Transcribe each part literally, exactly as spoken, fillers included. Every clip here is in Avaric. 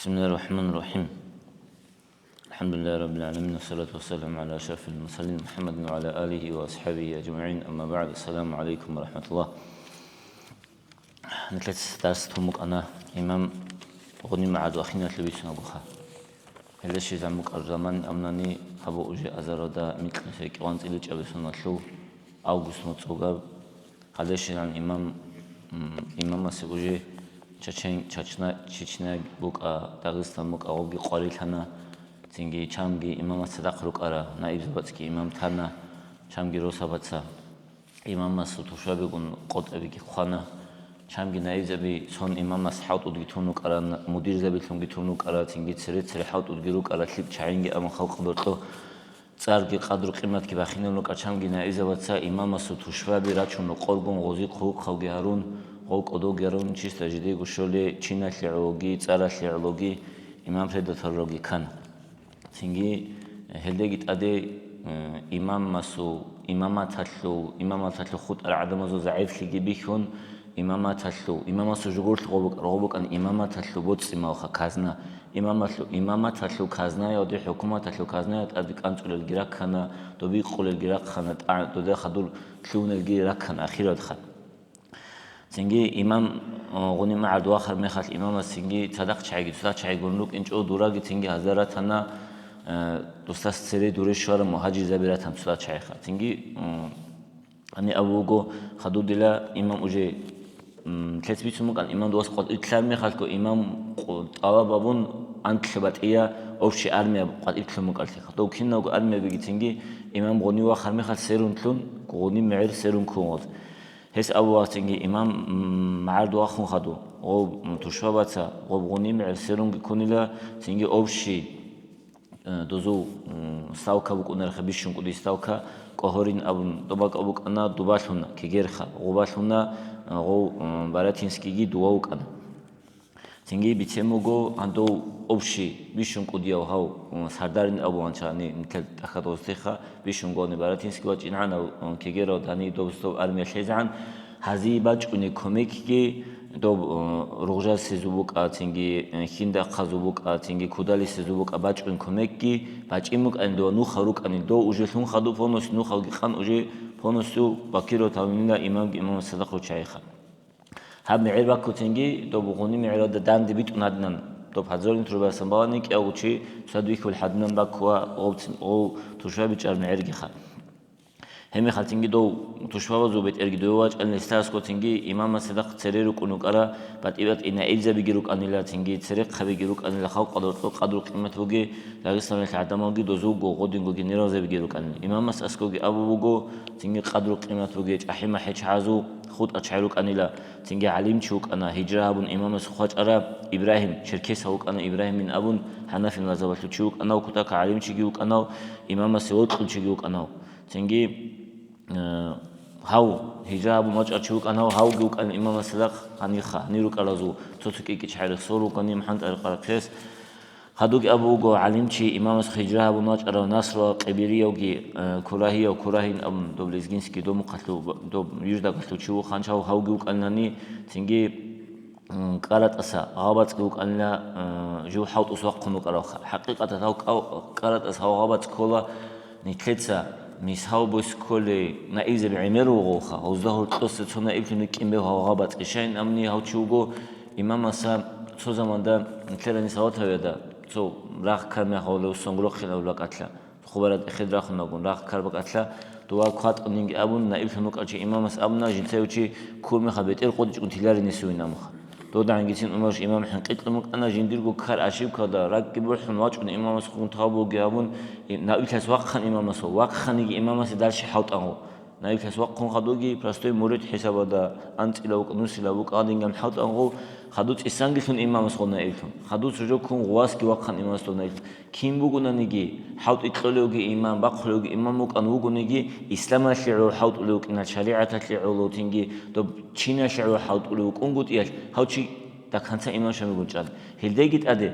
بسم الله الرحمن الرحيم. الحمد لله رب العالمين، والصلاة والسلام على أشرف المرسلين محمد وعلى آله وأصحابه أجمعين. أما بعد، السلام عليكم ورحمة الله. Нилъеца дарс тун букӀана имам Гъуни МагӀард вахиналъул бицунагуха. Гьеле щвезаб букӀараб заман амнани, абу уже азаралда микьнусияб кӀикъоялда анцӀила чӀобосуналъул август моцӀ бугеб. Гьале щвезегӀан имам, м, имамасе уже Чечен-, Чечна-, Чечня букӀа, Дагъистан букӀа, гъоги къварилъана, цинги чамги имамас цадахъ рукӀара, наибзабацги имам тана, чамги росабаца имамасул тушбабигун къотӀабиги хъвана, чамги наибзаби сон имамас хӀалтӀудги тун рукӀара, мудирзабилъунги тун рукӀара, цинги цере-цере хӀалтӀудги рукӀара, лъикӀ чагӀинги абун халкъ боркьо. ЦӀарги къадру-къиматги бахинаб букӀа, чамги наибзабаца имамасул тушбаби рачун рокъоргун гъози хъулухъалги гьарун, гъов кӀодолги гьарун, чисда жидего щолеб, чиналъе гӀологи, цӀаралъе гӀологи, имам предатарулги ккана. Цинги гьелдеги тӀаде, э, имамасул, имаматалъул, имаматалъул хутӀарал гӀадамазул загӀиплъиги бихьун, имаматалъул, имамасул жугьурлъ гъо букӀ-, гъо букӀана имаматалъул боцӀи-малха, казна. Имамалъу-, имаматалъул казнаялде, хӀукуматалъул казнаялде тӀаде кӀанцӀулелги раккана, доб бикъулелги раккана, тӀа-, дода хадур лъугьунелги раккана ахиратха. Цинги имам, о, Гъуни МагӀард вахар мехалъ имамас цинги цадахъ чагӀиги, цода чагӀи гурун рукӀинчӀо, дураги цинги гьазда ратана, э, досдас цере дуре щвараб мугьажирзаби ратана цода чагӀиха. Цинги, м, Гьаниб абу буго, хадуб дила имам уже, м, лъец бицун букӀан, имам дувас къватӀирлъар мехалъго, имам къу-, тӀалаб абун, анлъго батӀия общий армия къватӀирлъун букӀарлъи. Хадуб киналго армиябиги цинги имам Гъуни вахар мехалъ серунлъун, Гъуни мегӀер серун ккун гъоз. Гьес абу вахцинги имам, м, магӀард вахун хадуб, гъоб, м, тушбабаца, гъоб Гъуни мегӀер серунги ккунила, цинги общий э, дозул, м, ставка букӀунарха, бищун кӀуди ставка, кӀогьорин абун, доба кӀа букӀана, дубалъуна, кегерха, гъубалъуна, э, гъов, м, Баратинскийги дува вукӀана. Цинги бицен буго, гьандов общий, бищун кӀудияв гьав, м, сардарин абуан чани, нилъер тӀахьад гъозтеха, бищун гуани Баратинский вачӀингӀан, м, кегерав дани доб-доб армия лъезегӀан, гьазие бачӀуни кумекги, доб, э, Ругъжаз сезул букӀа, цинги, э, Хиндахъазул букӀа, цинги Кудали сезул букӀа бачӀун кумекги, бачӀин букӀанил дова нухал рукӀанил, дов уже лъун хадуб полностью, нухалги къан уже полностью Бакиров Тавнила имамги имамас цадахъ руччайха. Гьаб мегӀер баккуцинги, доб Гъуни мегӀералда данде битӀун гьадинан, доб хӀазрулин турбасан балани кӀиявго чи цадвихьул гьадинан баккуа гъов цин-, гъов тушбабичӀар мегӀергиха. Гьебмехалъ цинги дов тушбабазул бетӀерги дов вачӀанила, гьесда аскӀоцинги имамас цадахъ цере рукӀун рукӀара, батӀи-батӀи наибзабиги рукӀанила, цинги церехъабиги рукӀанила, халкъалда гьоркьоб къадру-къимат бугей, Дагъистаналъ гӀадамалги дозулго гъодинго генералзабиги рукӀанила. Имамас аскӀовги абу буго, цинги къадру-къимат бугей, чӀахӀи-махӀи чагӀазул хутӀа чагӀи рукӀанила, цинги гӀалимчи вукӀана, гьижра гьабун имамас хъвачӀараб Ибрагьим, черкесав вукӀана Ибрагьимин абун, хӀанафи мазгьабалъул чи вукӀанав, кутакаб гӀалимчиги вукӀанав, имамасе вокьулчиги вукӀанав. Цинги, э, гьав, гьижра гьабун вачӀарав чи вукӀан гьав, гьавги вукӀан имамас цадахъ гьаниха, гьанир рукӀаразул цо-цо кӀикӀи чагӀи рехсол рукӀани, МухӀаммад Аркъарахъес. Хадуги абу буго, гӀалимчи имамас гьижра гьабун вачӀарав Насру Къибириявги, э, Курагьияв, Курагьин абун, доб лезгинский домухъалъул, доб Юждагъалъул чи вухан гьав, гьавги вукӀанилани, цинги м, КӀаратӀаса гъабацӀги вукӀанила, м, жив хӀалтӀус вахъун вукӀаравха. ХӀакъикъаталда гьав кӀа-, КӀаратӀас гьав гъабацӀ ккола, нилъеца мисал босизе кколей наибзаби гӀемер вугъуха, гъозда гьоркьоса цо наиблъун рикӀкӀин бегьу гьав гъабацӀ. Ишайин амни гьав чи вуго, имамаса цо заманда нилъер гьанир саватавида, цо рагъ ккараб мехалъ гьавулев сонгрохъинаб ракӀалъа. Хабар тӀехеда рахунагун, рагъ ккараб бакӀалъа, дова кватӀунинги абун, наиблъун вукӀарав чи имамас абуна, жинцев чи ккурмеха бетӀер къотӀичӀун тиларин гьесивин амуха. ДодагӀангицин Умарш имам хӀинкъи кьун вукӀана, жиндирго ккар ошибкалда, ракӀги бухӀун вачӀун имамас хун тавбуги абун, и-, наиблъас вахъан имамас ва вахъаниги имамасе дальше хӀалтӀанго. Наиблъас вахъун хадуги простой мурид хӀисабалда, анцӀила вукӀа, нусила вукӀа, гьадинган хӀалтӀанго, хаду цӀисангилъун имамас гъо наиблъун. Хаду цо жо ккун гъувасги вахъан имамас дов наиблъун. Кин бугонаниги, хӀалтӀи кьолевги имам, бахъулевги имам вукӀан вугониги, исламалъе гӀоло хӀалтӀулев вукӀина, шаригӀаталъе гӀоло, цинги доб чиналъе гӀоло хӀалтӀулев вукӀунгутӀиялъ, гьав чи до конца имам щван бугун чӀан. Гьелдайги тӀаде,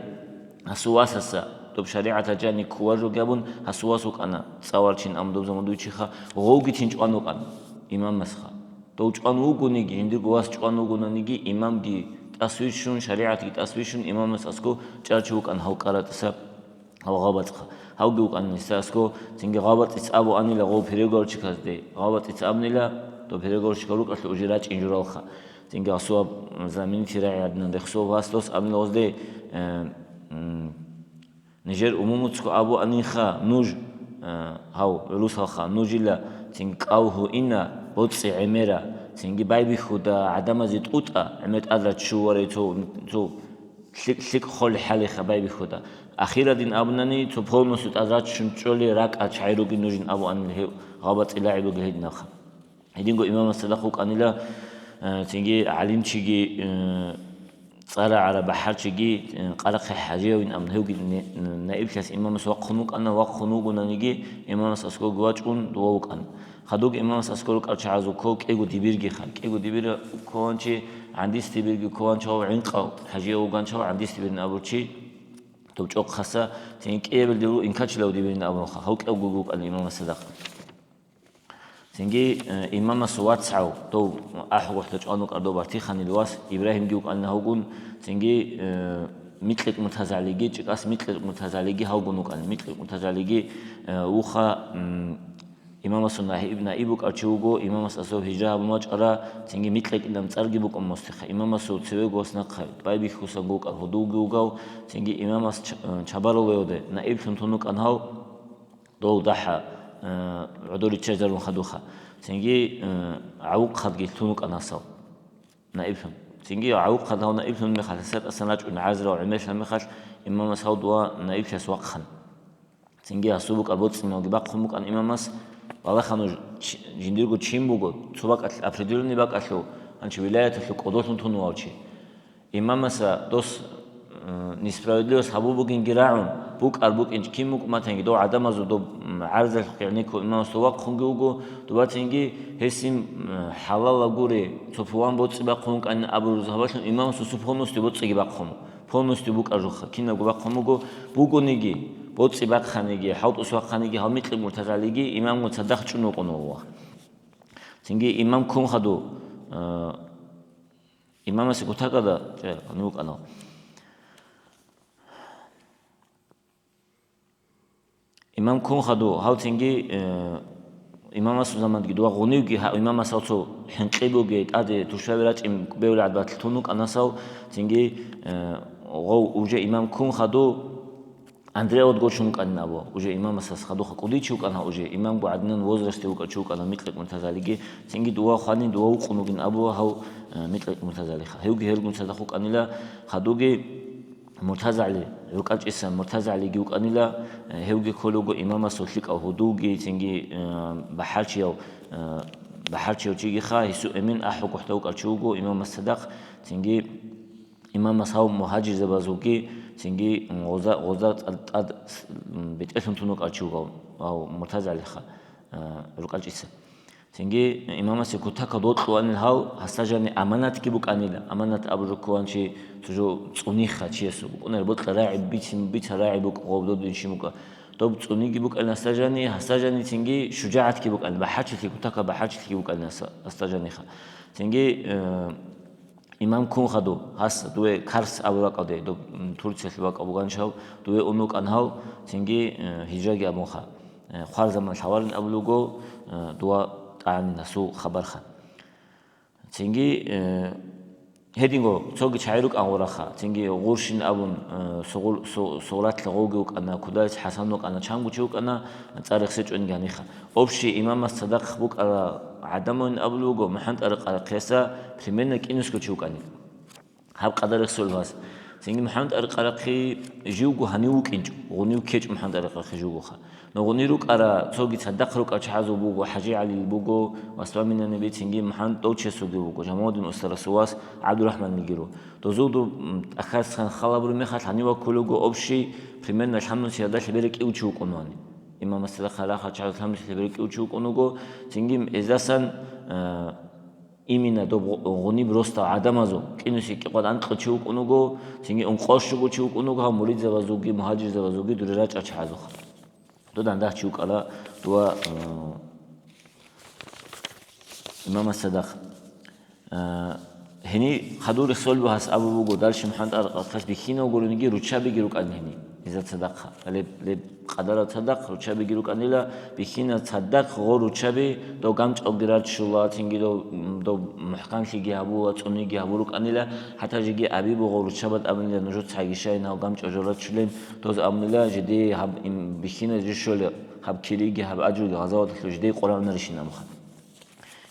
гьасул васаса, доб шаригӀаталъ жаниб ккуваржоги абун, гьасул вас вукӀана, цӀаварчин, амма доб заман дуйчиха, гъовги тин чӀван вукӀана имамасха. Дов чӀван вугониги, гьиндирго вас чӀван вугонаниги, имамги тӀасвищун, шаригӀатги тӀасвищун, имамас аскӀо чӀарчӀи вукӀан гьав КӀаратӀиса, гьав ГъабатӀха. Гьавги вукӀан гьесда аскӀо, цинги ГъабатӀица абуанила гъов переговорщиказде, ГъабатӀица абнила, дов переговорщикал рукӀалъул уже рачӀин журалха. Цинги гьасул гьаб знаменитый рагӀи гьадинан рехсов вас дос абнила гъозде, э, м, Нижер умумуцго абуаниха нуж, э, гьав гӀурусалха, нужила цинги кӀал гьуина, боцӀи гӀемера, цинги байбихьуда, гӀадамазе тӀутӀа, гӀемер тӀад раччу варай цо, цо лъикӀ-, лъикӀ хъолеб хӀалиха байбихьуда. Ахирадин абунани, цо полностью тӀад раччун чӀолей ракӀа чагӀи ругин нужин абуанил гьев, ГъабатӀил рагӀи бугел гьединабха. Гьединго имамас цадахъ вукӀанила, э, цинги гӀалимчиги, э, цӀар рагӀараб бахӀарчиги, э, Къарахъи ХӀажиявин абун, гьевги не-, наиблъиялъ имамас вахъун вукӀана, вахъун вугонаниги, имамас аскӀоги вачӀун дова вукӀана. Хадубги имамас аскӀор рукӀарал чагӀазул ккол кӀиго дибиргиха, кӀиго дибир кколанчи, гӀандис дибирги кколанчав, гӀинкъав ХӀажияв вугоначав гӀандис дибирин абурчи, доб чӀохъаса, цинги кӀиябилги ру инкачилав дибирин абураха, гьав кӀиявго вукӀана имамас цадахъ. Цинги, э, имамас вацгӀав, дов АхӀулгохӀда чӀван вукӀар дов Бартиханил вас Ибрагьимги вукӀанин гьавгун, цинги, э, Микьикь МуртазагӀалиги, ЧӀикӀас Микьикь МуртазагӀалиги гьавгун вукӀанин. Микьикь МуртазагӀалиги, э, вуха, м, имамасул наиб, наиб вукӀар чи вуго, имамас асав гьижра гьабун вачӀара, цинги Микьикьилан цӀарги букӀун мустиха. Имамасул цевего ас нахъа байбихьусан вукӀар гьудулги вугав, цинги имамас Ч-, э, Чабаралоялде наиблъун тун вукӀан гьав, Дов дагьа, э, гӀодор риччазарун хадуха. Цинги, э, гӀавухъадги лъун вукӀана гьасав наиблъун. Цинги гӀавухъад гьав наиблъун мехалъ, гьесда тӀасан рачӀун гӀарзарал гӀемерлъан мехалъ, имамас гьав дова наиблъиялъ вахъана. Цинги гьасул букӀар боцӀиналги бахъун букӀана имамас, балагьха нуж, чи-, жиндирго чин буго, цо бакӀалъ, определённый бакӀалъув, гьанчи вилаяталъув кӀодолъун тун вав чи. Имамаса дос, э, несправедливость гьабун бугинги рагӀун, букӀар букӀинчӀ кин букӀун батанги, дов гӀадамазул доб, м, гӀарзалъухъ гӀенеккун имамас дов вахъунги вуго, дов батанги гьесин, м, хӀалалаб гури, цо пулан боцӀи бахъун вукӀанин абураб гьабалъун имамасул цо полностью боцӀиги бахъун, полностью букӀар жуха, кинабго бахъун буго, бугониги, боцӀи бахъаниги, хӀалтӀус бахъаниги, гьав Микьикь МуртазагӀалиги имамго цадахъ чӀун вукӀун вуго. Цинги имам ккун хадув, э, Имамасе кутакада, э, гьанив вукӀанав. Имам ккун хадув, гьав цинги, э, имамасул заманги дова гъунивги, гьав имамасул цо хӀинкъи бугей, тӀаде тушбаби рачӀин бевлъи гӀадбатлъун вукӀана гьасав, цинги, э, гъов уже имам ккун хадув, Андрееват гочун вукӀанин абу, уже имамасас хадуха кӀудияв чи вукӀана, уже имамго гӀадинан возрасте вукӀав чи вукӀана Микьикь МуртазагӀалиги, цинги дова хванин, дова вукъун вугин абу гьав, э, Микьикь МуртазагӀалиха. Гьевги гьелгун цадахъ вукӀанила, хадуги МуртазагӀали, РукӀалчӀиса МуртазагӀалиги вукӀанила, э, гьевги кколего имамасул лъикӀав гьудулги, цинги, э, бахӀарчияв, э, бахӀарчияв чигиха, гьесул эмен АхӀулгохӀда вукӀав чи вуго имамас цадахъ, цинги Имамас гьав мугьажирзабазулги, цинги гъоза-, гъоза тӀад-, тӀад с-, м, бетӀерлъун тун вукӀав чи вугав, гьав МуртазагӀалиха, а, РукӀалчӀиса. Цинги имамасе кутакал докьуланил гьал, гьасда жани аманатги букӀанила. Аманат абураб кколанчи цо жо цӀуниха чиясул. БукӀунар бокьа рагӀи бицин, бица рагӀи букӀа, гъоб додин щиб букӀа. Доб цӀуниги букӀанила гьасда жани, гьасда жани цинги шужагӀатги букӀанила. БахӀарчилъи, кутакал бахӀарчилъиги букӀанила гьасда, гьасда жаниха. Цинги, э, Имам ккун хадув, гьас дуе Карс абу вакӀалде, доб, м, Турциялъе вакӀал буган чав, дуе ун вукӀан гьав, цинги, э, гьижраги абунха. Э, хварзаман лъаварин абулуго, э, дова тӀагӀанин гьасул хабарха. Цинги, э, гьединго цоги чагӀи рукӀан гъураха, цинги гъурщин абун, э, сугъул-, су-, сугъратлъа гъовги вукӀана, кудайс ХӀасан вукӀана, чанго чи вукӀана, цӀар рехсечӀони гьаниха. Общий имамас цадахъ букӀарал гӀадамавин абулеб буго, МухӀаммад-тӀарикъ Къарахъияса примерно кӀинусго чи вукӀани. Гьаб къадар рехсолев гьас. Цинги МухӀаммад-тӀарикъ Къарахъи живго гьанив вукӀинчӀо, гъунив ккечӀо МухӀаммад-тӀарикъ Къарахъи живгоха. Но гъунир рукӀара, цоги цадахъ рукӀа чагӀазул буго, ХӀажи ГӀалил буго, Васваминанибе, цинги МухӀаммад дов чесулги вуго, Жамалудин устарасул вас ГӀабдурахманилги ру. Дозул доб, м, тӀахьазхан халабураб мехалъ гьанив ваккулего общий, примерно лъабнусиялда лъеберекӀив чи вукӀун вани. Имамасда хъалахъа чагӀаз лъабнусиялда лъеберекӀив чи вукӀун вуго, цинги эздасан, э, имина доб гъу-, гъуниб росдал гӀадамазул, кӀинусиги кӀикъоялда анкьа чи вукӀун вуго, цинги ункъошуго чи вукӀун вуго, гьав муридзабазулги, мугьажирзабазулги дуре рачӀа чагӀазухъа. Додан дагь чи вукӀала, дова, э, имамас цадахъ. Э, Гьени хадур рехсолбу гьас абу буго, дальше МухӀаммад Аркъахъас бихьинал гурониги руччабиги рукӀан гьени. Иза цадахъа. Леб, леб къадара цадахъ руччабиги рукӀанила, бихьина цадахъ гъо руччаби, дов гамчӀалги раччула, цинги дов, дов мухӀканлъиги гьабула, цӀуниги гьабу рукӀанила, хӀатта жеги аби буго руччабат абунила, нужуц гьайгишайин гьав гамчӀал жо раччулин, доз абунила, жеде гьаб им бихьина жо щоле, гьаб кириги, гьаб аджуги гъазаваталъу жеде къорагӀунарищин амха.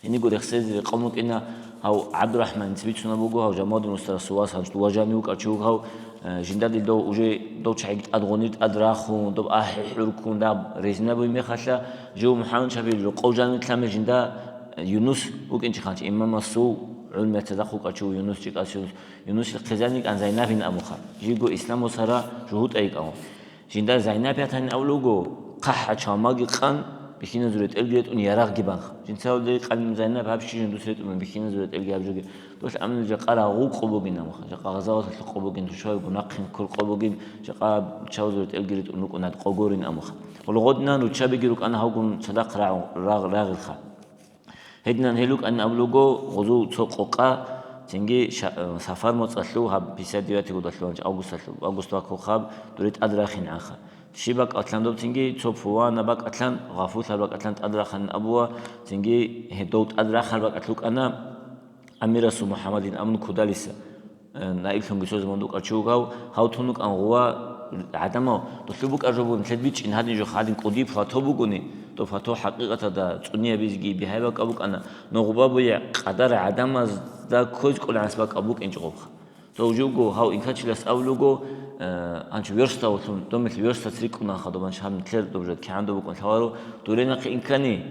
Гьениго рехсезе рекъон вукӀина гьав ГӀабдурахӀман, инци бицунаб буго, гьав Жамалудин устарасул вас, гьанчӀ дуважани вукӀарчи вуго гьав, э, жинда дил дов уже дов чагӀи тӀад гъунир тӀад рахун, дов ахӀи хӀуркун, даб резина буй мехалъа, жив МухӀаммад чабил рокъов жанир лъамел жинда, э, Юнус вукӀинчи хъанчи, имамасул гӀумер цадахъ вукӀарчи вуго Юнус чӀикӀас Юнус. Юнусил хъизани кӀан Зайнабин абуха, жиго ислам босара жугьутӀа йикӀав. Жинда Зайнаб ятани абулуго, хъахӀа чалмаги къан, бихьиназул ретӀелги ретӀун ярагъги банха. Жинцавалда къан Зайнаб гьаб щижин дус ретӀун бихьиназул ретӀелги гьаб жоги. Дос амни жакъа рагъул къо бугин амха, жакъа гъазаваталъул къо бугин, тушвайгун нахъин ккол къо бугин, жакъа чавазул ретӀелги ретӀун рукӀун гьад къо гурин амха. Гъолгъодинан руччабиги рукӀана гьавгун цадахъ рагъ-, рагъ-, рагъилха. Гьединан гьел рукӀанин абулуго, гъузул цо къокъа, цинги ша-, э, сафар моцӀалъув гьаб пятьдесят девятый годалъуванчи августалъув, август ваккухъаб дуре тӀад рахин гӀанха. Щиб бакӀалъан доб цинги цо пулана бакӀалъан, гъафулъа бакӀалъан тӀад раханин абуа, цинги гьедов тӀад рахар бакӀалъ рукӀана Амирасул МухӀаммадин абун кудалиса. Э, наиблъунги цо заман дукӀарчи вугав, гьав тун вукӀан гъува гӀадамал, долъу букӀар жо бугин, лъед бичӀчӀин гьадин жо хадин кӀуди плато бугони, дов плато хӀакъикъаталда цӀуниябизги бигьай бакӀа букӀана, но гъуба буя къадар гӀадамазда ккоз кӀоланас бакӀа букӀинчӀо гъубха. Дов жуго гьав инкачилас абулуго, э, анчу версталлъун, домилъ верстац рикӀкӀунаха, доб анчу гьаб нилъер доб жо кигӀан доб букӀун лъаваро, дуре нахъе инкани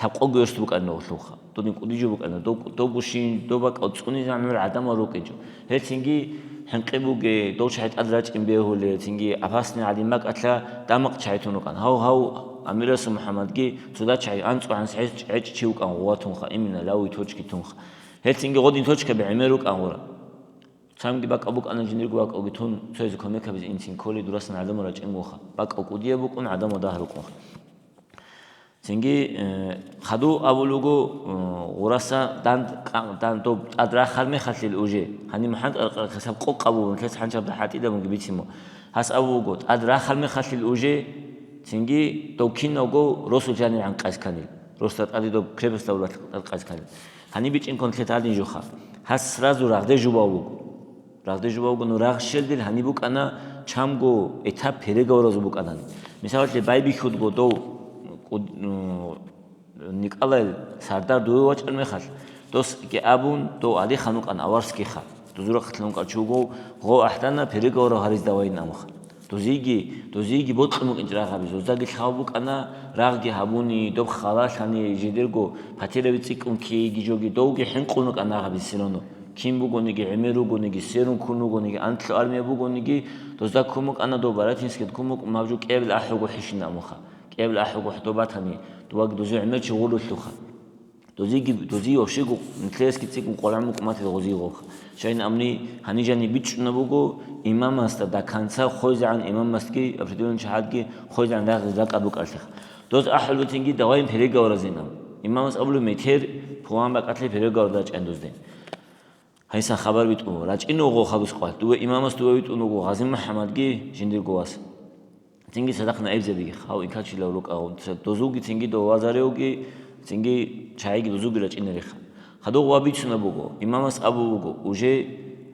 лъабкъого верст букӀанин гъулъулха. Додин кӀудижо букӀана, дов, дов гушин, дов бакӀал цӀунизе гӀумру гӀадамал рукӀинчӀо. Гьелцинги хӀинкъи буге, дов чагӀи тӀад рачӀин бегьуле, цинги апасни гӀадин бакӀалъа дамакъ чагӀи тун рукӀан. Гьав, гьав, Амирасул МухӀаммадги цода чагӀи анцӀго гьанс гьечӀ-, гьечӀ чи вукӀан гъува тунха, имина лавуй точки тунха. Гьелцинги гъодин точкаби гӀемер рукӀан гъура. Цамги бакӀа букӀана жиндирго бакӀалги тун, цоязе кумек гьабизе инцин кколи дурасан гӀадамал рачӀин гуха. БакӀал кӀудияб букӀун гӀадамал дагь рукӀунха. Цинги, э, хадув абулуго, э, гъураса данд-, кьа-, дандоб тӀад рахар мехалъил уже. Гьаниб МухӀаммад Аркъарахъес гьаб къокъ абулун, лъес хӀанчабда хӀатӀида мунги бицин мун. Гьас абулуго, тӀад рахар мехалъил уже, цинги дов киналго росул жаниргӀан къайсканил. Росда тӀаде доб крепосталда тӀад къайсканил. Гьаниб бичӀин конкрет гьадин жуха. Гьас сразу рагъде жубав вуго. Рагъде жубав вуго, ну, рагъ щелдил гьаниб букӀана чамго этап переговоразул букӀанани. Мисалалъе, байбихьудго дов кӀуд-, ну, Николай сардар дуе вачӀар мехалъ, досги абун, дов Алихан вукӀан аварсгиха. Дузурахъалъун кӀачуго, гъо ахӀдана переговорал гьариз давайин амха. Дузиги, дузиги бокьун букӀинчӀ рагъаби, зуздаги лъав букӀана, рагъги гьабуни, доб халалъани, жидерго патираби цӀикӀкӀун киеги жоги довги хӀинкъун рукӀан рагъаби сирону. Кин бугониги, гӀемер ругониги, серун ккун ругониги, антлъу армия бугониги, дозда ккун букӀана доб Баратинскида ккун букӀун маб жо кӀиабил ахӀуго хӀишин амуха. КӀиабил ахӀуго хӀодо батани, дуваг дузи гӀемер чи гъурулъуха. Дозиги, дози вообще гу-, нилъеясги цӀикӀкӀун къваран мукӀуматил гъозие гъорха. Шайин амни гьанижани бичӀчӀунаб буго имамасда, до конца хойзегӀан имамасги, определённый чагӀадги хойзегӀан рагъ-, ракӀа букӀарлъиха. Доз ахӀулбутинги давайин переговоразинаб. Имамас абулеб метер пулан бакӀалъе переговор рачӀан дузде. Гьайсан хабар битӀун, рачӀин вуго хадус къвалъ. Дуве имамас дуве витӀун вуго Гъази МухӀаммадги жиндирго вас. Цинги цадахъ наибзабиги, гьав инкачилав рукӀа, дозулги цинги довазаревги, цинги чагӀиги дозулги рачӀинариха. Хадув ва бицунаб буго, имамас абу буго, уже,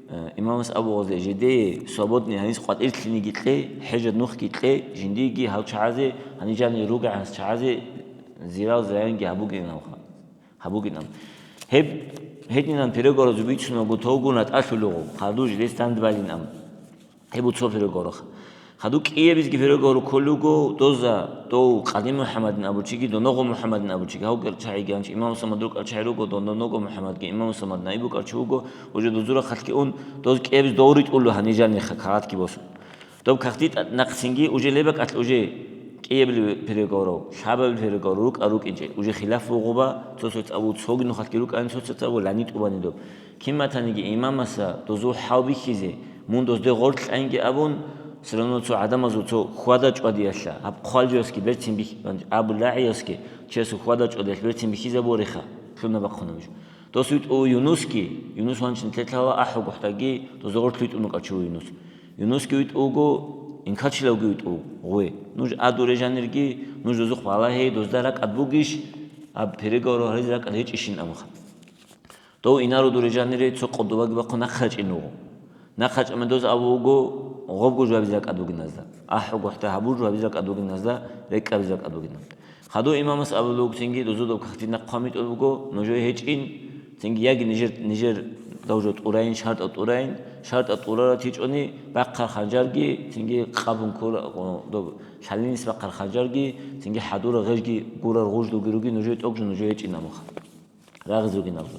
э, имамас абу гъозде, жидее свободный гьанис къватӀирлъиниги кье, хӀежат нухги кье, жиндиги гьав чагӀазе, гьанижани ругӀанс чагӀазе, зирал зиранги гьабугин гьавха. Гьабугин ам. Гьеб, гьединан переговоразул бицунаб буго, тогун ратӀалъулев гъо, хадув жилес дандбалин ам. Гьеб буцо переговорха. Хадув кӀиябизги переговору кколуго, доза, дов Къади МухӀаммадин абучиги, доногъо МухӀаммадин абучиги, гьав кӀарчагӀиги анчи имам Самад рукӀарчагӀи руго, дон доногъо МухӀаммадги, имам Самад наиб букӀарчи вуго, уже дозура халкиун, доз кӀиябиз дов ритӀулу гьанижаниха кагъатги босун. Доб кагъти тӀа-, нахъсинги уже лебакӀалъ уже кӀиябли переговорав, лъабабли переговорав рукӀа рукӀинчӀел, уже хилаф вугъуба, цо-цо цӀабу цоги нухалъги рукӀани, цо-цо цӀабу лани тӀубани доб. Кин матаниги имамаса дозул хӀал бихьизе, мун дозде гъоркь кьанги абун, всё равно цо гӀадамазул цо хьвада-чӀвадиялъа, гьаб хъвалжоясги берцин бихь-, абу лагӀиясги, чиясул хьвада-чӀвадиялъ берцин бихьизабуариха, лъуна бахъунаб жо. Дос витӀу Юнусги, Юнус ванчӀин тетлъала ахӀу гохӀдаги, доза гъорлъ витӀун вукӀа чи ву Юнус. Юнусги витӀу вуго, инкачилавги витӀу вуго гъуве. Нуж а дуре жанирги, нуж дозухъ балагье, дозда ракӀад бугищ, аб переговорал гьаризе ракӀад гьечӀищин абуха. Дов инару дуре жанире цо къодобаги бахъун нахъ рачӀин вуго. Нахъ рачӀаман доз абу вуго, гъобго жвабизе ракӀад бугиназда. АхӀу гохӀда гьабур жвабизе ракӀад бугиназда, рекӀкӀабизе ракӀад бугинан. Хадув имамас абулуг цинги дузудаб кагътин нахъ хъван битӀулеб буго, нужее гьечӀин, цинги яги нижер, нижер давжо тӀурайин, шартӀа тӀурайин, шартӀа тӀурара тичӀони, бахъар ханжарги, цинги къабун ккура, о, доб, лъалинис бахъар ханжарги, цинги хӀадура гъежги гурар гъуждулги руги, нужее тӀокӀжу нужее гьечӀин абуха. Рагъиз ругин абзу.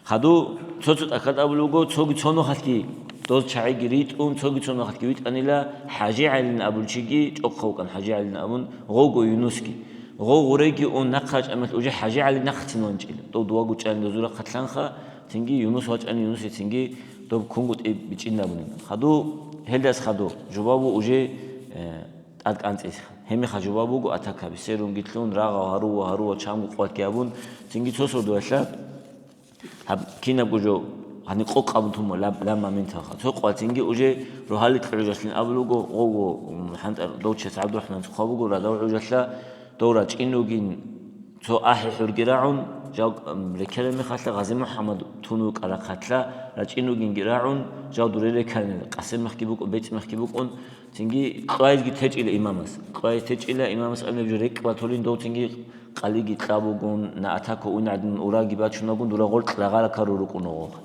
Хадув цо-цо тӀахьад абулеб буго, цоги цо нухалъги, доз чагӀиги ритӀун, цоги цо нухалъги витӀанила, ХӀажи ГӀалин абулчиги чӀохъав вукӀан, ХӀажи ГӀалин абун, гъовго Юнусги. Гъов гъуреги ун нахъа рачӀамалъ уже ХӀажи ГӀали нахъцин ванчӀила. Дов дувагу чӀани дозура хъатлъанха, цинги Юнус вачӀани Юнусе цинги доб кунгутӀи бичӀчӀинабунин. Хадув, гьелдас хадув, жубабу уже, э, тӀад кӀанцӀиха. Гьемихъа жубаб буго атакаби, серунги лъун, рагъал гьарува, гьарува чамго къватги абун, цинги цо сордоялъа гьаб кинабго жо гьаниб къокъ абун тума лаб-, лаб моменталха. Цо къватинги уже рогьалил гӀужалъин абулуго, гъого, м, хӀантӀар дов чес ГӀабдурахӀман цохъа буго, радав гӀужалъа дов рачӀин ругин, цо ахӀи хӀурги рагӀун, жав, м, рекерал мехалъа Гъази МухӀаммад тун вукӀарахъалъа рачӀин ругинги рагӀун, жав дуре рекарнила, къасир мехги букӀун, бецӀ мехги букӀун, Цинги кьвайзги течӀила имамас. Кьвайз течӀила имамас абулеб жо рекӀ батулин дов цинги къалиги кьабугун, на атака уйнадин ураги бачунагун дура гъоркь рагъара кару рукӀун гъоха.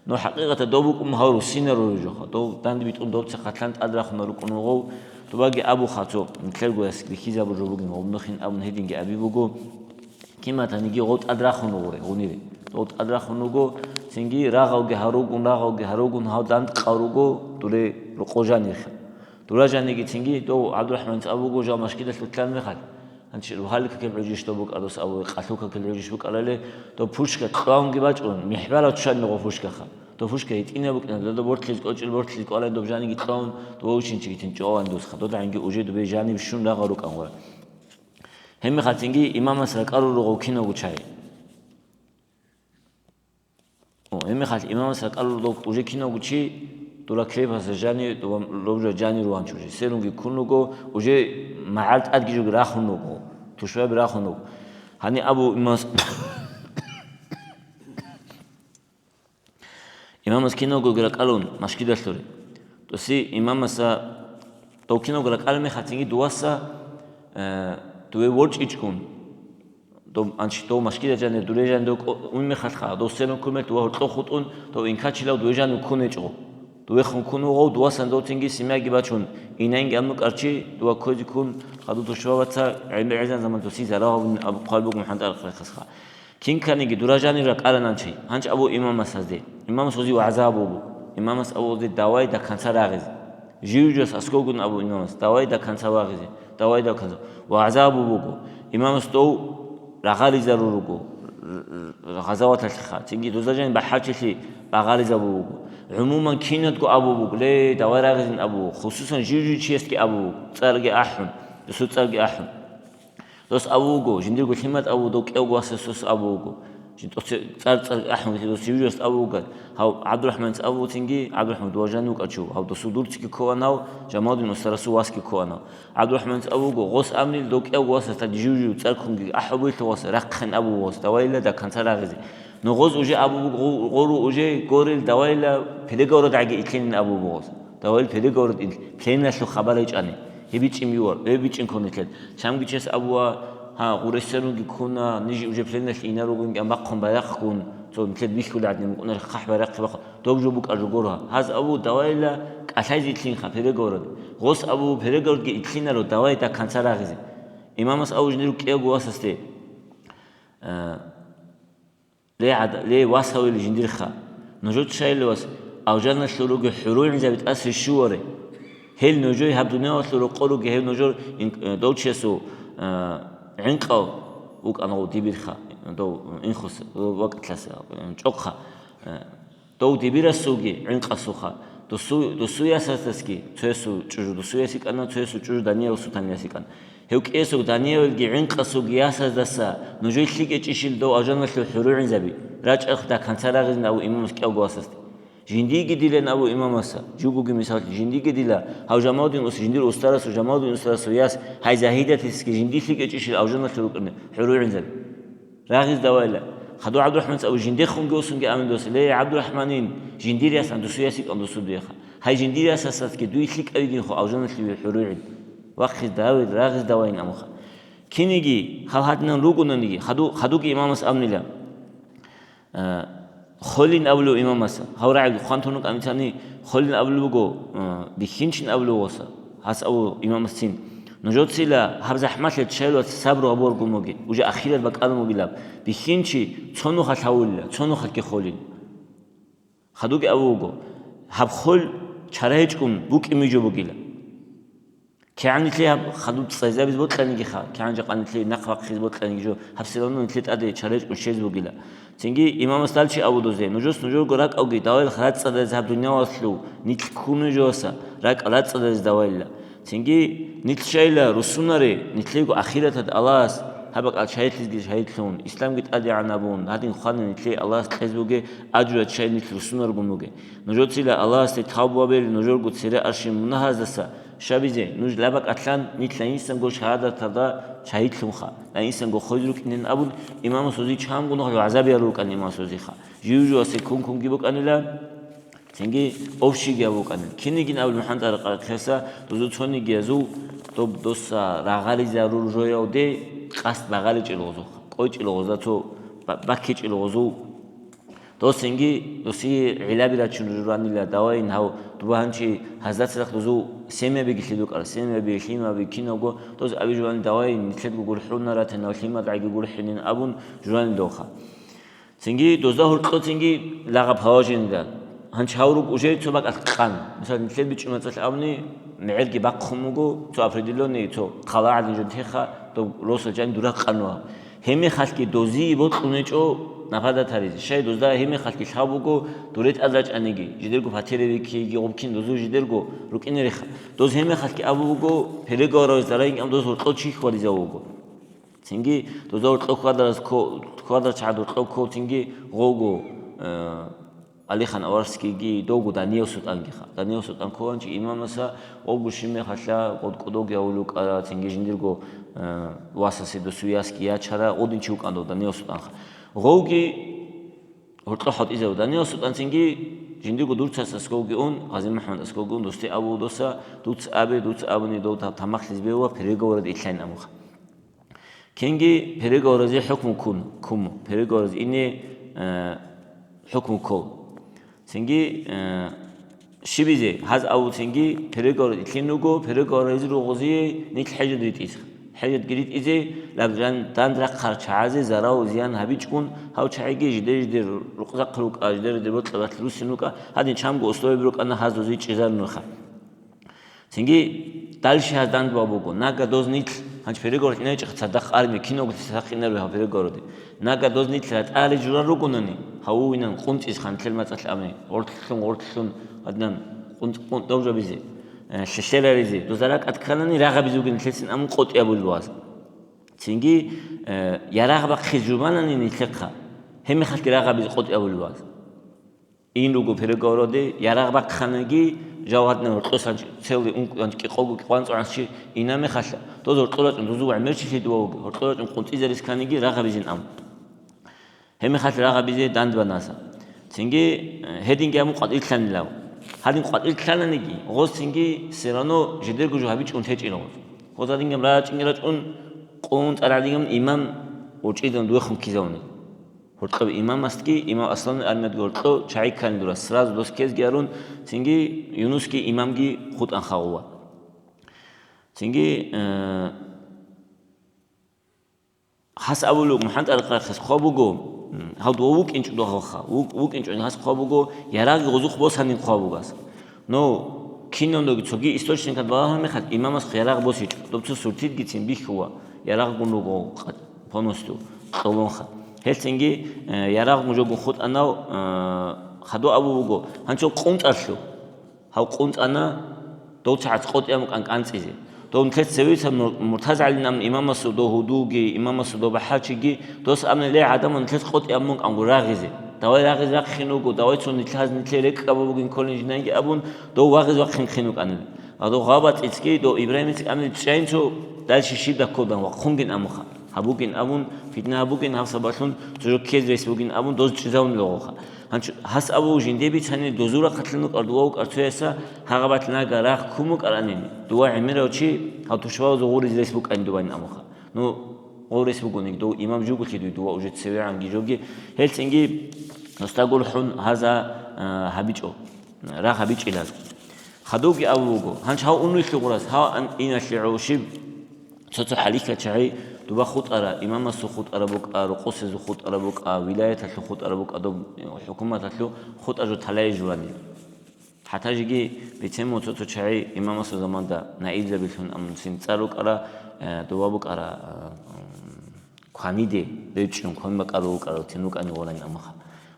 Но хӀакъикъаталда дов букӀун гьав русинал рорижоха. Дов данде битӀун дов цехъатлъан тӀад рахуна рукӀун гъов. Тубаги абуха цо, нилъерго яс бихьизабур жо бугин гъов нухин абун гьединги аби буго. Киматаниги гъов тӀад рахун вугъуре, гъунире. Гъов тӀад рахун вуго, цинги рагъавги гьаругун, рагъавги гьаругун, гьав дандкъал руго, дуре рокъо жанирха. Дура жаниги цинги, дов ГӀабдурахӀманец абуго, жал машгидалъ вутлан мехалъ. Гьанчи рухӀали какил гӀужиш дов букӀарас абу, къалъу какил гӀужиш букӀарали, дов пушка кьванги бачӀун, михӀбала ччани гъов пушкаха. Дов пушка гьитӀина букӀина, дада бортлъиз кӀочӀил бортлъиз кӀвалай доб жаниги кьван, дов вучинчиги тин чӀолан дусха. Додагьинги уже дубе жаниб щун рагъал рукӀан гъура. Гьебмехалъ цинги имамас ракӀалъул руго киналго чагӀи. О, гьебмехалъ имамас ракӀалъул руго уже киналго чи, дура крепость жани, дура лобжа жани ругьанчӀо уже. Серунги ккун руго, уже магӀал тӀадги жуги рахун руго, тушбаби рахун руго. Гьаниб абу имамас Имамас киналгоги ракӀалун машгидалъуре. Доси имамаса дов киналго ракӀалеб мехалъ цинги дуваса, э, дуве ворчӀичӀгун, дов анч-, дов машгида жанир дуре жан дов кӀо-, ун мехалъха, дов сенун кумел дува гьоркьов хутӀун, дов инкачилав дуе жан ккун гьечӀо. Дувехун ккун вугъав, дувасан дов цинги семьяги бачун, инайинги амну кӀарчи, дува ккозе ккун, хадув тушбабаца, гӀемер гӀезан заман доси зарагъ абун абухъал бугун хӀантӀарахъ рехъасха. Кин кканиги дура жанир ракӀаран анчи, гьанч абу имамас гьазде. Имамас гьузи вагӀза абу буго. Имамас абу гьузи давай до конца рагъизе. Жив-жас аскогун абу имамас, давай до конца вагъизе, давай до конца. ВагӀза абу буго. Имамас дов рагъализару руго, р-, р-, гъазаваталъеха, цинги дуза жанир бахӀарчилъи багъализабу буго. ГӀумуман кинадго абу буго, ле, давай рагъизин абу буго. Хусусан жив-жив чиясги абу буго, цӀарги ахӀун, дусу цӀарги ахӀун. Дос абу вуго, жиндирго лъимат абу, дов кӀевго васас дос абу вуго. Жин-, цӀар-, цӀар ахӀун дос жив-живас абу вуго. Гьав ГӀабдурахӀманец абу цинги, ГӀабдурахӀман дуважан вукӀа чу, гьав досул дурциги ккоанав, Жамалудин устарасул васги ккоанав. ГӀабдурахӀманец абу вуго, гъос абнил дов кӀевго васас тӀад жив-жив цӀар ккунги ахӀа буйлъа васа, рахъхъин абу вас, давайилла до конца рагъизе. Но гъоз уже абу буго, гъо-, гъору уже горил, давайилла переговорадгӀаги итлъинин абу буго гъоз. Давай переговорад ил, пленалъул хабар гьечӀани. Гьеб бичӀчӀин юар, гьеб бичӀчӀин ккун итлъел. Чамги чес абуа, гьа, гъуресерунги ккуна, ниж уже пленалъ инаругунги амбахъун байрахъгун, цо нилъер бихьулел гӀадин букӀунар хъахӀ байрахъи бахъун. Доб жо букӀа жо гуро. Гьаз абу, давайилла кӀалъайзе итлъинха переговорад. Гъос абу, переговорадги итлъинаро, давай до конца рагъизе. Имамас абу жиндир кӀиявго васасде, а, Ле, гӀада-, ле, васавили жиндирха. Нужеца шайиле вас, алжаналъур руги хӀурулгӀинзаби тӀаса щуварай. Гьел нужей гьаб дуниялалъул рокъор руги, гьев нужер ин-, э, дов чиясул, э, гӀинкъав вукӀана гъов дибирха, дов инхус, дов вакӀалъаса, э, чӀохъа, э, дов дибирасулги гӀинкъасулха. Досу-, досу ясасдасги, цоясул чӀужу досу ясикӀана, цоясул чӀужу Даниял султан ясикӀана. Гьев кӀиесулг Даниялги гӀинкъасулги ясаздаса нужей лъикӀечӀищил дов алжаналъул хӀурулгӀинзаби, РачӀахъ даканца рагъизин абу имамас кӀиявго васасда. Жиндиги дилан абу имамаса, жугоги мисаллъи, жиндиги дила, гьав Жамалудин ус, жиндир устарасул, Жамалудин устарасул яс, гьай Загьидатисги жиндилъи кӀечӀищил авжаналъур рукӀине, хӀурулгӀинзаби. Рагъиз давайла. Хадув ГӀабдурахӀманца абу жиндехунги усунги амин дос, ле, ГӀабдурахӀманин, жиндир яс ан дусу ясикӀан дусу дуеха. Гьай жиндир ясасдги дуй лъикӀавигинхъо авжаналъуве хӀурулгӀин. Вахъиз давил, рагъиз давайин амуха. Киниги, хал гьадинан ругонаниги, хаду-, хадуги имамас абнила. Э, холин абулев имамаса, гьав рагӀиги хъван тунукъ амицани, холин абулев буго, э, бихьинчин абулев гъоса, гьас абу имамасцин. Нужецила гьаб захӀмалъе ччайилац сабру гьабуаргун буги, уже ахират бакӀалун бугилаб, бихьинчи цо нухалъ гьавулила, цо нухалъги холин. Хадуги абу буго, гьаб хол чарайчӀун букӀин вижо бугила. КигӀан нилъее гьаб хадуб цӀайзабиз бокьанигиха, кигӀан жакъа нилъее нахъ бахъиз бокьаниги жо, гьаб все равно нилъее тӀаде чарайчӀун щез бугила. Цинги имамас далчи абу дозе, нужес нужерго ракӀалги давайлах рацӀцӀадайз гьаб дуниялалъув нилъ ккун вижоса, ракӀ рацӀцӀадайз давайила. Цинги нилъ щайила русунаре, нилъего ахиратад Аллагьас гьаб бакӀал шагьидлъизги шагьидлъун, исламги тӀадегӀан абун, гьадин хвана нилъее Аллагьас кьез буге, аджурат щай нилъ русунаргун буге. Нужецила Аллагьасде тавбу гьабе, нужерго цере аршин мунагьаздаса, Шабизе, нуж лабакӀалъан нилъ инсанго шагьадаталда шагьидлъунха, инсанго хвез рукӀинин абун, имамас узи чамго нухалъ гӀазабиял рукӀан имамас узиха. Жив-живасе ккун-ккунги букӀанила, цинги овщиги абукӀанил. Кинигин абул МухӀаммад Аркъарахъеса, дозу цонигиязул, доб доса рагъаризарул жоялде къасд багъаричӀел гъозуха, кӀойчӀел гъоза цо ба-, баккичӀел гъозул. Досинги, досие гӀилаби рачун журанила, давайин гьав, дуба гьанчи гьазда цадахъ дозул семьябиги лъидукӀара, семьяби, лъимаби, киналго, доз аби журани, давайин, нилъедго гурхӀуна ратин, гьав лъимадгӀайги гурхӀинин абун журанил доха. Цинги дозда гьоркьо цинги лагъаб гьаважинда. Гьанчи гьав руг уже цо бакӀалъ къан. Мисал, нилъер бичӀчӀи мацӀалъ абни, мегӀерги бахъун буго, цо определённый, цо хъала гӀадин жо теха, доб росал жани дурахъ къануа. Гьебмехалъги дозие бокьун гьечӀо нападать гьаризе. Щай дозда гьебмехалъги лъаб буго дуре тӀад рачӀаниги, жидерго патераби ккейги гъубкин дозу жидерго рукӀинериха. Доз гьебмехалъги абу буго, переговоралъ зарайин кӀам доз гьоркьо чи хьвадизав вуго. Цинги доза гьоркьо хьвадарас ко-, хьвадар чагӀад гьоркьо ккол цинги гъовго, э, Алихан Аварскийги довго Даниял СутӀангиха. Даниял СутӀан кколанчи имамаса гъовго щиб мехалъа гъод кӀодоги гьавулукӀара, цинги жиндирго, э, васасе досу ясги ячара гъодин чи вукӀан дов Даниял СутӀанха. Гъовги гьоркьо хӀалтӀизару Даниял СутӀан цинги жиндирго дурцас аскӀовги ун, Гъази МухӀаммад аскӀовги ун, досде абу доса, дуц абе, дуц абуни дов та-, тамахлъиз бевва, переговорад итлъайн амуха. Кинги переговоразе хӀукму ккун, ккун, переговоразе ине, э, хӀукму ккол. Цинги, э, щибизе, гьаз аву цинги переговор итлъин руго, переговоразе ругъузе нилъ хӀежад ритӀиз. ХӀежадги ритӀизе, лаб жан дандрахъар чагӀазе зарал зиян гьабичӀгун, гьав чагӀиги жидер-жидер рукъзахъ рукӀа, жидер-жидер бокьаралъ руссин рукӀа, гьадин чамго условияби рукӀана гьаз рузичӀизарунха. Цинги дальше гьаз дандбал буго. Нага доз нилъ, гьанчи переговоралъ инайчӀеха цадахъ армия, киналго цадахъ инару гьав переговоралде. Нага доз нилъ ратӀали журан ругонани, гьавувинан къунцӀиз ханлъел мацӀалъ абни, гъортлъун, гъортлъун, гьадинан къунцӀ-, къунтӀ довжабизе, э, лъелъераризе, доза ракӀад кканани рагъабизе вугин лъецин амун къотӀи абулеб ваз. Цинги, э, ярагъ бахъиз жубанани нилъехъа, гьебмехалъги рагъабизе къотӀи абулеб ваз. Ин руго переговоралде, ярагъ бахъанаги, жавгьадна гьоркьосан целый ункъ-, кӀикъого кӀикъванцӀогӀанчи ина мехалъа, доз гьоркьо рачӀун дузу гӀемерчилъи дувавги, гьоркьо рачӀун къунтӀизарисканиги рагъабизин ам. Гьебмехалъ рагъабизе дандбанаса. Цинги, э, гьединги амун къватӀирлъанилав. Гьадин къватӀирлъананиги, гъоз цинги все равно жидерго жо гьабичӀун течӀила гъоз. Гъоз гьадингам рачӀинги рачӀун, къун цӀар гьадингам имам урчӀидан дуехун ккизавуни. Гьоркьоб имамасдги, имам Асланул армиядги гьоркьо чагӀи ккани дура, сразу дос ккезги арун, цинги Юнусги имамги хутӀан хагъула. Цинги, э, гьас абулев МухӀаммад Аркъарахъес хъван буго, м, гьав дова вукӀинчӀо догьалха, вук-, вукӀинчӀо гьас хъван буго, ярагъги гъузухъ босанин хъван буго гьас. Но кинавниги цоги источникат балагьун мехалъ, имамас ярагъ босичӀо, доб цо суртидгицин бихьула, ярагъгун руго къа-, полностью кьолонха. Гьелцинги, э, ярагъгун жого хутӀанав, э, хадув абу буго, гьанчо къунтӀалъу. Гьав къунтӀана, дов чагӀац къотӀи амукъан кӀанцӀизе. Дов нилъер цевеца мур-, МуртазагӀилин абун имамасул дов гьудулги, имамасул дов бахӀарчиги, дос абуна, ле, гӀадамал нилъер къотӀи абун букӀанго рагъизе. Давай рагъизе рахъин руго, давай цо нилъаз нилъер рекӀкӀаб бугин кколин жинайги абун, дов вагъизе вахъин хъин вукӀанила. Ва дов гъабатӀицги, дов Ибрагьимицги абуна, чӀайин цо дальше щиб даккодан вахъунгин амуха. Гьабугин абун, питна гьабугин, гьаб сабаблъун цо жо ккезе рес бугин абун, доз чӀезавунила гъоха. Гьанчо гьас абу жинде бицани, дозул рахъалъан вукӀар дова вукӀар цояса, гьагъабат нага рагъ ккун букӀаранин, дова гӀемерав чи гьав тушбабазул гъуризе рес букӀанин дубанин амуха. Ну, гъов рес бугониги, дов имам жугулъи дуй дова уже цевегӀанги жоги, гьелцинги досда гурхӀун гьаза, а, гьабичӀо, рагъ гьабичӀилаз. Хадувги абу буго, гьанчо гьав унрилъи гъурас, гьав ан-, иналъе гӀо щиб? Цо-цо хӀалихьа чагӀи дуба хутӀара, имамасул хутӀара букӀа, рукъусезул хутӀара букӀа, вилаяталъул хутӀара букӀа, доб хӀукуматалъул хутӀа жо талай журани. ХӀатта жеги бицен мун цо-цо чагӀи имамасул заманда наибзабилъун амун цин цӀар рукӀара, э, дуба букӀара, э, кваниде, речӀчӀун, кван бакӀарул рукӀарал тин рукӀани гъорани амаха.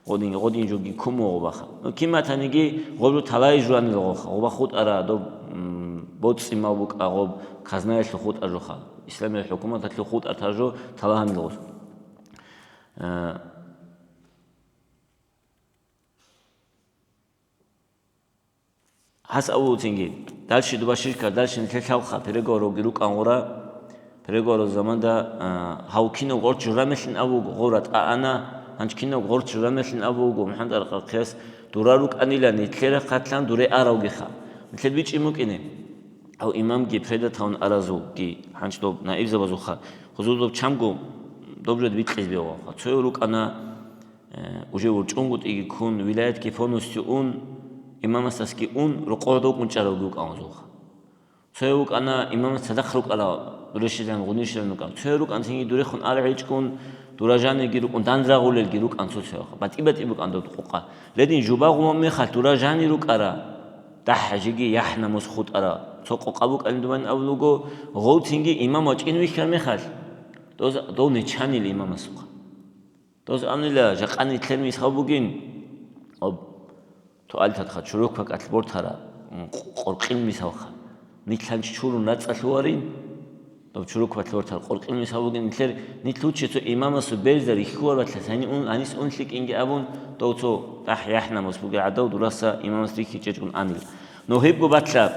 Гъодин, гъодин жоги кумугъу баха. Ну, киматаниги гъобру талай журанил гъоха. Гъоба хутӀара доб, м, боцӀимал букӀа гъоб казнаялъул хутӀа жоха. Исламияб хӀукуматалъул хутӀа тажо талагьанил гъос. Э, Гьас авуцинги, дальше дуба ширкар, дальше нилъер лъалха, переговоровги рукӀан гъура, переговоров заманда, а, гьав кинав гъорч журамелъин авуго, гъура тӀаана, гьанч кинав гъорч журамелъин авуго, МухӀаммад Аркъарахъияс дура рукӀанила нилъер рахъалъан дуре аравгиха. Нилъер бичӀчӀи мукӀине. Гьав имамги предатавун аразулги, гьанч доб наибзабазулха, хузул доб чамго доб жо бикьиз бегьуха. Цояв рукӀана, Э, уже урчӀунгутӀиги ккун, вилаятги полностью ун, имамасдасги ун, рокъор докӀун чӀаравги вукӀан гъозулха. Цояв вукӀана, имамас цадахъ рукӀарал, дурешилан, гъунишилан рукӀан. Цояв рукӀан цинги дурехун арагӀичӀгун, дуражаниги рукӀун, дандрагъулелги рукӀан цо-цояха. БатӀи-батӀи букӀан доб къукъа. Ледин жубагъ ван мехалъ дуражани рукӀара, дагь хӀажиги яхӀ-намус хутӀара. Цо къукъа букӀанин дубан абулуго, гъов цинги имам вачӀин вихьар мехалъ, доз-, дов нечанил имамасухъа. Доз амнила, жакъа нилъер мисал бугин, об, туалеталъха чурукпакалъ бортара, м, къ-, къоркъил мисалха. Нилъанч чурун рацӀцӀалъуварин, доб чурукпалъ бортар къоркъил мисал бугин, нилъер, нилъ лучи цо имамасу берза рихьуваралъа сайни ун, гьанис ун лъикӀинги абун, дов цо тӀахӀ яхӀ-намус бугел гӀадав дураса имамас рихьичӀечӀун анил. Но гьебго батла,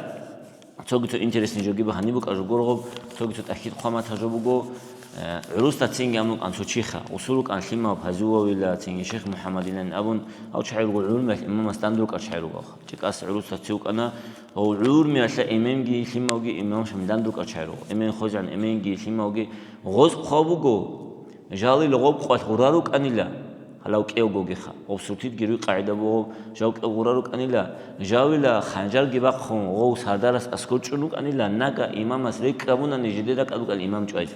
Цоги цо интересный жоги гьаниб букӀа жо гургъуб, цоги цо тӀахьид хъвамат гьажо буго, э, гӀурусда цинги амукъан цо чиха, усул рукӀан лъимал Пазуовила, цинги Шейх МухӀаммадилан абун, гьав чагӀи руго гӀурмиялъ имамас данде рукӀар чагӀи руго. ЧӀикӀас гӀурусда ци вукӀана, гьав гӀурмиялъа эменги лъималги имам Шамил данде рукӀар чагӀи руго. Эмен хвезегӀан эменги лъималги гъоз хъвал буго. Жалил гъоб къвалъ гъура рукӀанила, гьалав кӀевгогиха. Гъоб суртидги руй къагӀида бугъо, жав кӀев гъура рукӀанила, жавила ханжарги бахъун, гъов сардарас аскӀор чӀун рукӀанила, нага имамас рекӀкӀабунани жидер ракӀалда рукӀал имам чӀвайзе.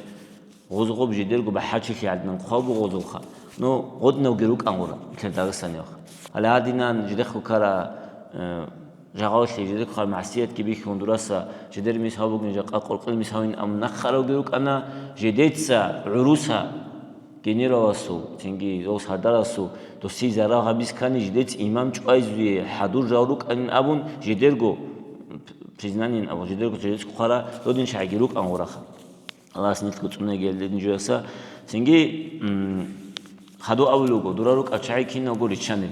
Гъоз гъоб жидерго бахӀарчилъи гӀаднан хъвал бугъозулха. Ну, гъодинавги рукӀан гъура, нилъер Дагъистаниялха. Гьале гьадинан жидехъ букара, э, Жагъаллъи жидер хъвар магӀсиятги бихьун дураса, жидер мисал бугин жакъа къоркъил мисалин, амма нахъаравги рукӀана, жидеца гӀуруса генераласул, цинги дов сардарасул, досие зарал гьабискани жидец имам чӀвайзуе хӀадур жал рукӀанин абун, жидерго признаниен абун, жидерго жидец хъвара додин чагӀиги рукӀан гъураха. Аллагьас нилъго цӀунеги гьел дин жояса. Цинги, м, хадув абулев вуго, дура рукӀа чагӀи киналго риччанил.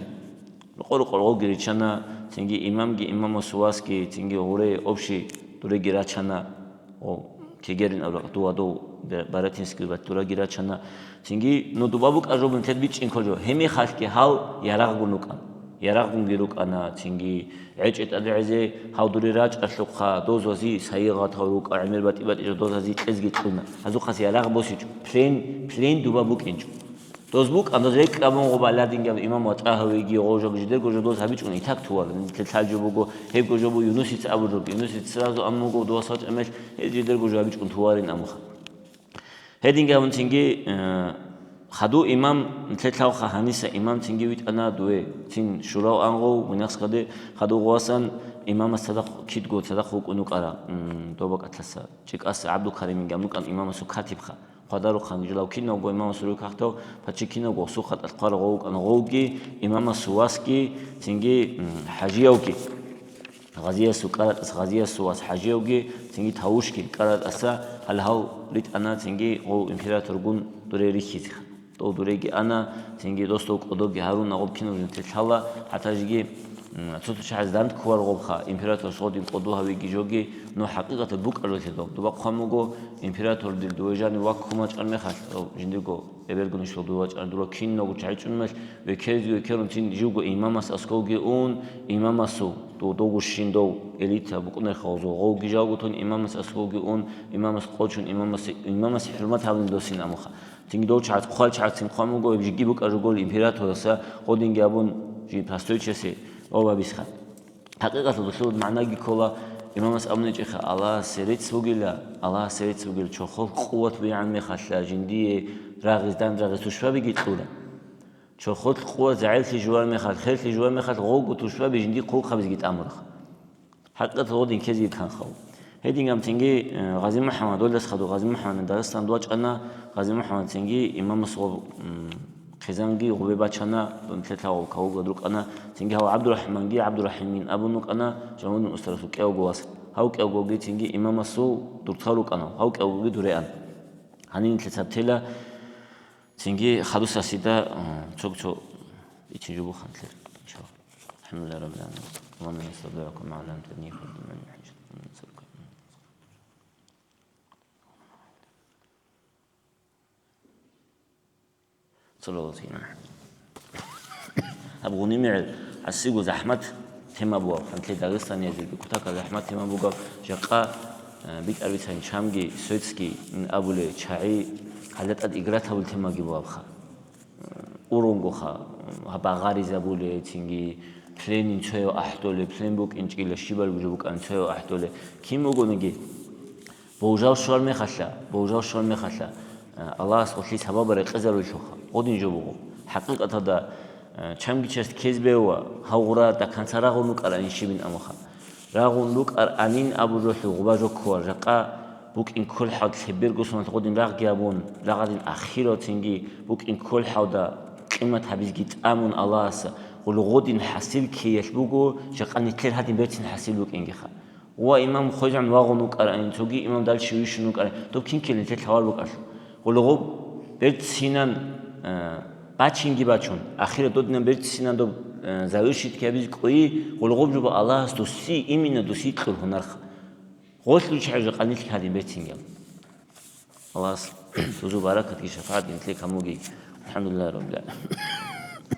Рукъо-рукъо гъоги риччана, цинги имамги, имамасул васги, цинги гъуре, общий дуреги рачана. О, кегерин абракь, дува дов бе-, Баратинский бат дураги рачана. Цинги, ну, дуба букӀа жо бунтед бичӀчӀин кожо. Гьемихалъги гьал ярагъгун рукӀан. Ярагъгунги рукӀана, цинги ГӀечӀи тӀаде гӀезе гьав дуре рачӀалъухъа, дозази сайигъатал рукӀа, гӀемер батӀи-батӀи жо дозази кьезги кьуна. Гьазухъас ярагъ босичӀо, плен, плен дуба букӀинчӀо. Доз букӀан, доз рекӀкӀ абун гъо баладинги аб имам ва тӀагьавиги гъо жо жидерго жо доз гьабичӀун итак тувар. Нилъер лъал жо буго, гьебго жо бу Юнусица абу жо. Юнусица сразу аммуго дова сал чӀемел, гьез жидерго жо гьабичӀун туварин амуха. Гьединги абун цинги, э, хаду имам, нилъер лъалха гьаниса имам цинги витӀана дуе, цин шурав ангъов, мунагьсгъаде хаду гъувасан имамас цадахъ, кидго цадахъ вукӀун вукӀара, м, доба кӀатлъаса, ЧӀикӀаса ГӀабдулкариминги абун вукӀан имамасул катибха. Хъвадарухъан жилав киналго имамасул рукахтав, пачи киналго гъосул хатӀалъ хъвар гъов вукӀана гъовги, имамасул васги, цинги, м, хӀажиявги. Гъазиясул, КӀаратӀас Гъазиясул вас ХӀажиявги, цинги Тавушги КӀаратӀаса гьале гьав ритӀана, цинги гъов императоргун дуре рихьизеха. Дов дуреги ана, цинги дос дов кӀодоги гьарун, агъоб кинаб жинте лъала, хӀатта жеги, м, цо-цо чагӀаз данде кколаргъобха, императорас гъодин кӀодо гьавиги жоги, ну, хӀакъикъаталда букӀарулъе доб. Доба хъван буго, император дир дуе жанив ваккун вачӀар мехалъ, дов жиндирго эбелгун ишал дуе вачӀар дура киналго чагӀи чӀун мехалъ, векерги векерун цин живго имамас аскӀовги ун, имамасул, дов, довго щин дов элита букӀунарха гъозул, гъовги жалго тун имамас аскӀовги ун, имамас къочун, имамасе, имамасе хӀурмат гьабун досин амуха. Цинги дов чагӀаз хъвал чагӀаз цин хъван буго, гьеб жеги букӀа жуголи императораса, гъодинги абун жи простойчасе ва бабисха. ХӀакъикъаталда дулъул магӀнаги ккола, имамас абуничӀеха, Аллагьасе рецц бугила, Аллагьасе рецц бугила, чорхол къуват бугӀан мехалъа жиндие рагъиз, дандагъиз тушбабиги кьура. Чорхол къуват загӀиплъи жувар мехалъ, херлъи жувар мехалъ, гъовго тушбаби жиндие хъулухъабизги тӀамурха. ХӀакъикъаталда гъодин ккезеги канха. Гьедин гьаб цинги, э, Гъази МухӀаммад, долдас хадур Гъази МухӀаммадил Дагъистан вачӀана, Гъази МухӀаммад цинги имамас гъоб-, м, хъизанги гъубе бачана, дун лъелъагъул кавугад рукӀана, цинги гьав ГӀабдурахӀманги, ГӀабдурахӀимин абун вукӀана, Жамалудин устарасул кӀевго вас. Гьав кӀевгоги цинги имамасул дуртал рукӀана, гьав кӀевгоги дуреан. Гьанин лъецаб тела, цинги хадусасида, э, цог-цо ичин жубухъан лъер, иншаллагь. الحمد لله رب العالمين. اللهم إني أستودعك ما علمتني فارد علي حاجتي. صلى الله عليه وسلم. Гьаб гъуниб мегӀер гӀасиго захӀмат тема бугеб, хӀантлъи Дагъистаниязеги кутакаб захӀмат тема бугеб, жакъа, э, битӀараб бицани чамги, светский ин абулей чагӀи, гьалда тӀад играть гьабул темаги бугебха. Урунгоха, гьаб багъаризабулей, цинги пленин цояв ахӀдолей, плен букӀинчӀила щибалги жо букӀани цояв ахӀдолей. Кин бугониги, Божал щвар мехалъа, божал щвар мехалъа, а, Аллагьас гъолъие сабаб рекъезаруллъуха, гъодин жо буго. ХӀакъикъаталда, а, чамги часть ккезбе ва гьав гъура до конца рагъун рукӀаран щибин амуха. Рагъун рукӀаранин абу жолъул гъуба жо ккола, жакъа букӀин кколхӀал лъеберго соналъ гъодин рагъги абун, рагъадин ахирал цинги букӀин кколхӀалда къимат гьабизги тӀамун Аллагьас, гъулгъодин хӀасил ккеялъ буго, жакъа нилъер гьадин берцин хӀасил букӀингиха. Ва имам хвезегӀан вагъун вукӀарани, цоги имам дальше вищун вукӀарани, доб кин ккелин те лъалар букӀалъул. Гъулгъуб берцинан, э, бачинги бачун, ахират додинан берцинан доб, э, завершить ккабиз кӀуи, гъулгъуб жуба Аллагьас дуси, именно дуси кьур гьунарха. Гъолъ руччахӀеб жакъа нилъ гьадин берцинги. Аллагьас дузу баракатги шафагӀатги нилъе камуги. АлхӀамдулиллагьи раббил гӀаламин.